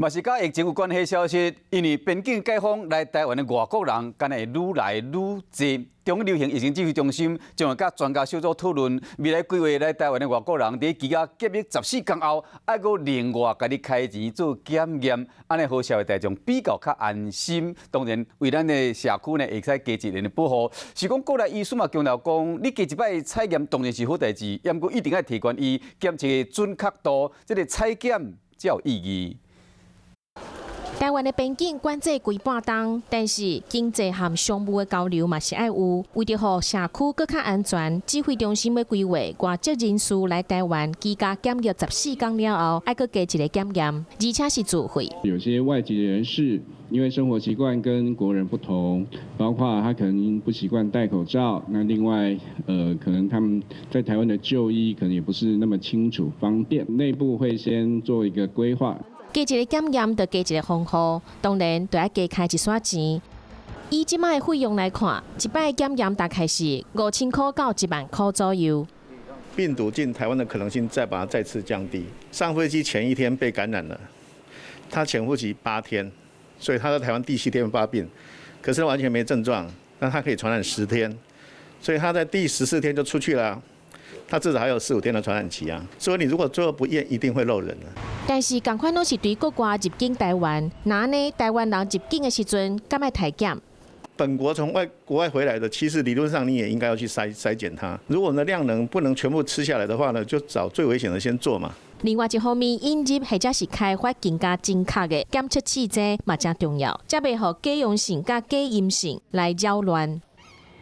嘛是佮疫情有關係消息，因為邊境解封來台灣的外國人，敢若會愈來愈濟。中央流行疫情指揮中心將會佮專家小組討論，未來規劃來台灣的外國人，佇居家檢疫14天後，愛閣另外共你開錢做檢驗，按呢予社會大眾比較較安心。當然，為咱的社區呢，會使加一個的保護。是講國內醫師嘛強調講，你加一擺採驗當然是好代誌，毋過一定愛提懸伊檢測的準確度，這個採檢才有意義。台灣的邊境管制規半冬，但是經濟和商務的交流嘛是愛有。為著予社區閣較安全，指揮中心欲規劃外籍人士來台灣居家檢疫14天了後，愛閣加一個檢驗，而且是自費。有些外籍人士因為生活習慣跟國人不同，包括他可能不習慣戴口罩，那另外，可能他們在台灣的就醫可能也不是那麼清楚方便，內部會先做一個規劃。加一個檢驗，就加一個防護，當然就愛加開一絲錢。以這擺的費用來看，一擺檢驗大概是5000塊到1萬塊左右。病毒進台灣的可能性再把它再次降低。上飛機前一天被感染了，他潛伏期8天，所以他在台灣第七天發病，可是完全沒症狀，那他可以傳染10天，所以他在第14天就出去了。他至少還有四五天的傳染期啊，所以你如果最後不驗，一定會漏人的。但是仝款攏是對國外入境台灣，那呢台灣人入境的時陣，敢愛篩檢？本國從外國外回來的，其實理論上你也應該要去篩檢他。如果呢量能不能全部吃下來的話呢，就找最危險的先做嘛。另外一方面，引入或者是開發更加精確的檢測試劑嘛，誠重要，才袂予假陽性佮假陰性來擾亂。